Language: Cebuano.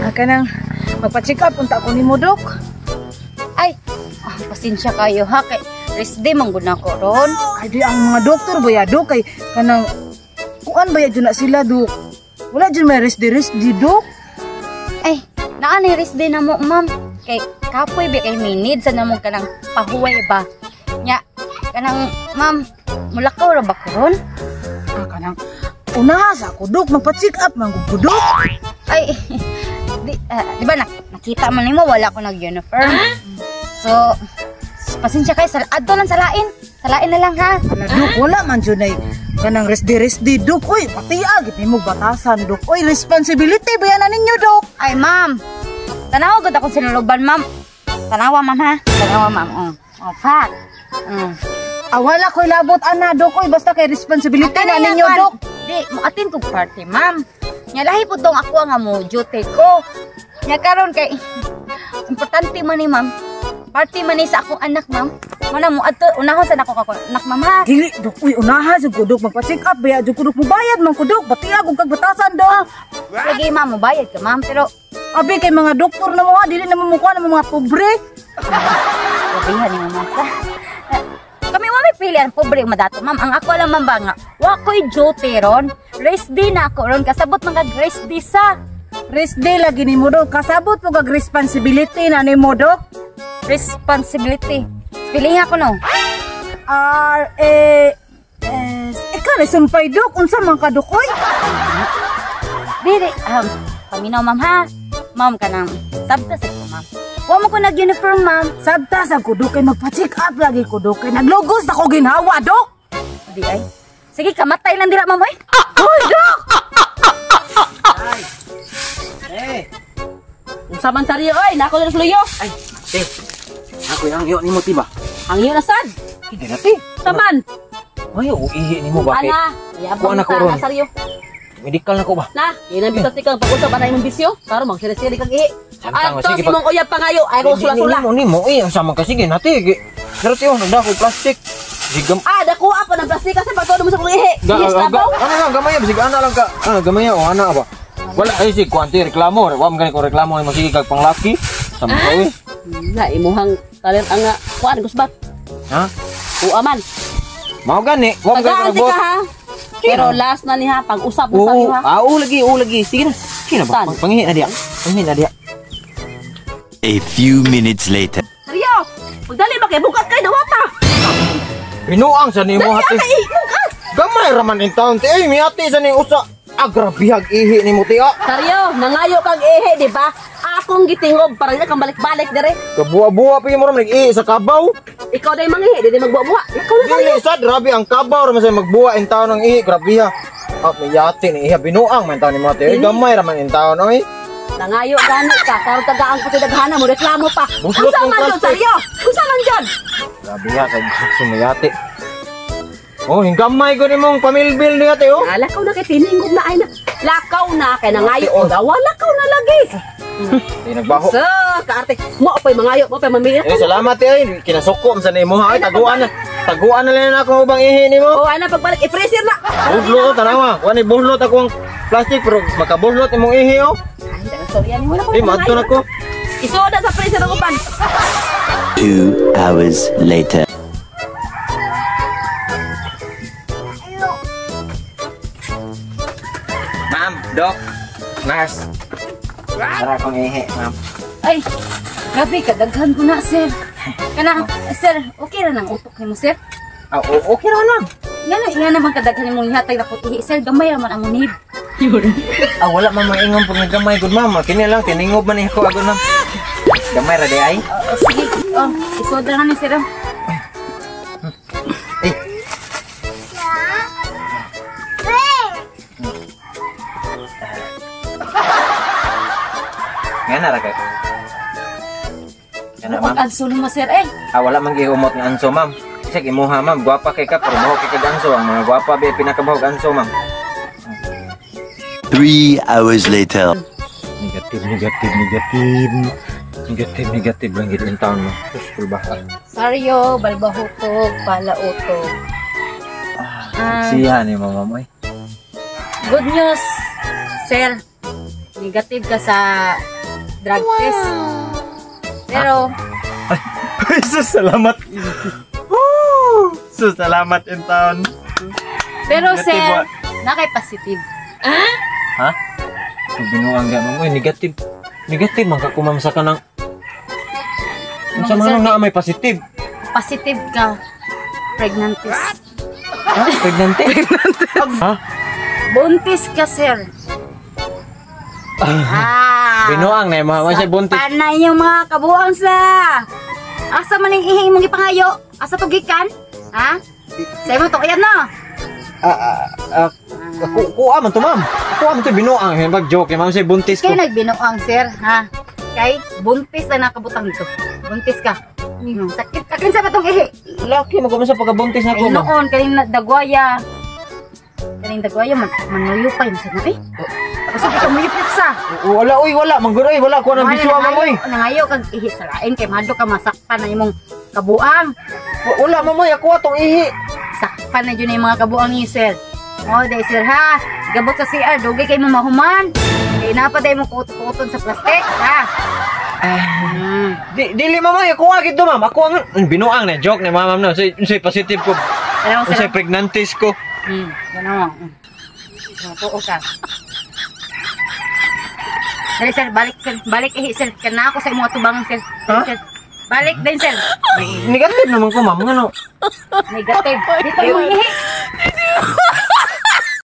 Ah, kanang magpa-check up unta ko nimo, Dok. Ay, pasensya kayo ha kay rest day man gud nako ron. Ay di ang mga doktor ba ya, Dok, kay kanang kuan ba ya jud na sila, Dok. Wala jud may rest day rest day, Dok. Ay, naa ni rest day na mo, ma'am. Kay kapoy ba kay may need sa namo kanang pahuway ba. Nya, kanang ma'am, mulakaw ra ba ko ron? Ah, kanang unaha sa ako, Dok, magpa-check up man gud ko, Dok. Ay, di ba nakita man nimo wala ko nag-uniform. So, pasensya kayo sa adto lang sa lain. Sa lain na lang ha. Ala, Dok, wala man jud nay kanang rest day rest day, Dok. Oy, pati agit nimo batasan, Dok. Oy, responsibility ba yan na ninyo, Dok? Ay, ma'am. Tanawa gud akong sinuluban, ma'am. Tanawa, ma'am ha. Tanawa, ma'am. Oh. Oh, pak. Ah, wala ko'y labot ana, Dok. Oy, basta kay responsibility na ninyo, Dok. Di, mo atin kog party, ma'am. Nya lahi po tong ako nga mo duty ko. Nya karon kay importante man ni ma'am. Party man ni sa akong anak, ma'am. Mana mo adto unahon sa nako kako anak, ma'am ha. Dili, Dok. Uy, unaha jud ko, Dok. Magpa-check up ba jud ko, Dok. Mubayad man ko, Dok. Bati agong kag batasan, Dok. Lagi ma'am, mobayad ka, ma'am, pero Abi kay mga doktor na mo ha, dili na mo mukha ng mga pobre. Grabehan ni ma'am sa. Kami wa may pili ang pobre madato, ma'am. Ang ako lang ma'am ba nga, wa ko'y duty ron. Rest day na ako ron kasabot man kag rest day sa. Rest day lagi nimo, Dok. Kasabot mo kag responsibility na nimo, Dok. Responsibility. Spelling ako no. R A S. Ikaw na sumpay, Dok. Unsa man ka, Dok, oy? Dili, paminaw ma'am ha. Ma'am kanang sabta sa ko, ma'am. Wa mo ko nag-uniform, ma'am. Sabta sa ko, Dok, kay magpa-check up lagi ko, Dok. Kay naglugos na ko ginhawa, Dok. Di ay. Sige, kamatay lang dira, ma'am oy. Hoy, Dok! Eh, Unsa man sariyo oy, nako na luyo. Ay, te. Ako yung iyo nimo ti ba? Ang iyo na sad. Hindi na ti. Saman. Ay, o ihi nimo ba kay? Ana, yabang Kuha na ko ka ron. na sariyo. Medical na ko ba? Na, yun ang bitot ikaw pag-usap na imong bisyo. Karon mang siri-siri kag ihi. Samtang, Anto sige, si imong uyab pangayo, ay ko sula-sula. Nimo nimo eh, ang sama ka sige nati. Pero ti oh, nagdako plastic. Sigam Ah, dako pa ng plastic kasi pagtuon mo sa kong ihi. Ga, Ihi sa ga, tabaw. ano lang gamay bisig ana lang ka. Ano gamay o ana ba? Wala ay si kuanti reklamo, wa man gani ko reklamo nimo sige kag panglaki. Sama ka eh. Na imuhang talent ang kuan gusbat. Ha? Kuha man. Mao gani, wa man gani Tagaan ko ka bot. ha. Pero last na niha pag-usap mo sa Oo, iyo ha. ah, oo lagi, oo lagi. Sige na. Sige na ba? Saan? Panghihi na diya. Panghihi na diya. A few minutes later. Sariyo. Pagdali ba kay bukat kay dawata. Binuang sa nimo Dali hati. kay bukat. Gamay raman in town ti. Ay, miati sa ni usa. Ah, grabihag ihi nimo ti ah. Sariyo, nangayo kag ihi, di ba? Akong gitingob para di kang balik-balik dire. Kabuha-buha pa mo raman nag-ihi sa kabaw. Ikaw day mangihi, di day magbuha-buha. Ikaw na Dili sad grabe ang kabaw raman sa magbuha in town ang ihi, grabe ha. Ah, may yati ni iha binuang man taon nimo ati. Ay, gamay raman in town oy. Nangayo gani ka, karon tagaan ko sa daghana mo reklamo pa. Buslot Unsa ng man jud plastic. sariyo? Unsa man jud? Grabe ha sa sumayati. Oh, yung gamay ko nimong pamilbil niya ate oh. Ah, lakaw na kay tiningog na ay na. Lakaw na kay nangayo Oh. o dawa lakaw na lagi. Di nagbaho. So, kaarte mo pay mangayo, mo pay mamili. Eh, salamat eh. Kinasuko sa nimo ha. Ay, taguan na. Taguan na lang na ako ubang ihi nimo. Oh, ana pagbalik i-freezer na. Buslot ko tanawa. Wa ni buslot ako ang plastic pero makabuslot imong ihi oh. Ay, dagan sorry ani wala ko. Eh, maadto na ko. Isoda sa freezer ang uban. 2 hours later. Ma'am, Doc, nurse. Tara akong ihi, ma'am. Ay, grabe kadaghan ko na, sir. Kanang, sir, okay ra nang utok nimo, sir. Ah, okay ra lang. Ngano nga naman kadaghan imong ihatag na ihi, sir, gamay ra man ang need. Ah, wala man maingon pag nagamay gud ma'am. Kini lang tiningob man ako agad ma'am. Gamay ra di ay. Oh, sige, oh, isoda na ni sir. Oh. Eh. Nga na ra kay. Nga na ma'am. Ang anso mo, sir, eh. Ah, wala man gihumot nga anso ma'am. Bisag imuha ma'am, gwapa kay ka pero buhok kay kag anso ang mga gwapa be pinakabahog anso ma'am. 3 hours later. Negative, negative, negative. Negative, negative lang gid in town mo. Sus, kulbaha. Saryo, balbahutog, palautog. Ah, siya ni mama mo eh. Good news, sir. Negative ka sa drug test. Pero Ay, sus, salamat. Woo! Sus, salamat in town. Pero Negative, sir, wa. nakay positive. Ha? Kung binuang ga ma'am, oy, negative. Negative man ka ko ma'am sa kanang Unsa man nang naa may positive? Positive ka. Pregnantis. Ha? Pregnante? Ha? Buntis ka, sir. Ah. Binuang na ma'am, siya buntis. Panay yung mga kabuang sa. Asa man ang ihi imong gipangayo? Asa to gikan? Ha? Sa imo to ayan no. Ah, ah, ah, kuha man to ma'am. Kuha man to binuang. Pag joke, ma'am siya buntis ko. Kay nagbinuang sir, ha? Kay buntis na nakabutang dito. Buntis ka. Sakit akin sa batong ihi. Laki man ko man sa pagkabuntis na Kay ko ma'am. noon kaning dagwaya. Kaning dagwaya man manuyo pa yun sa na eh. Basta ka mo sa. Wala oy, wala man gud oy, wala ko nang biswa ma'am oy. Nangayo kag ihi sa lain kay mahadlok ka masakpan na imong kabuang. Wala ma'am oy, ako atong ihi. Sakpan na yun yung mga kabuang niyo, sir. O, dahil sir ha. Gabot sa CR, dugay kay mo mahuman. Kay napa dahil mo kuot-kuoton sa plastic, ha? Di dili ma'am oy, ako gid to ma'am. Ako ang binuang na joke ni ma'am no. Say say positive ko. Alam mo, sir. Say pregnantis ko. Gano'n mo. Tuo ka. Dali, sir. Balik, sir. Balik, eh, sir. Kana ako sa imong atubang, sir. Dali, sir. Balik din, sir. Negative naman ko ma'am ngano. Negative. Dito yung ihi.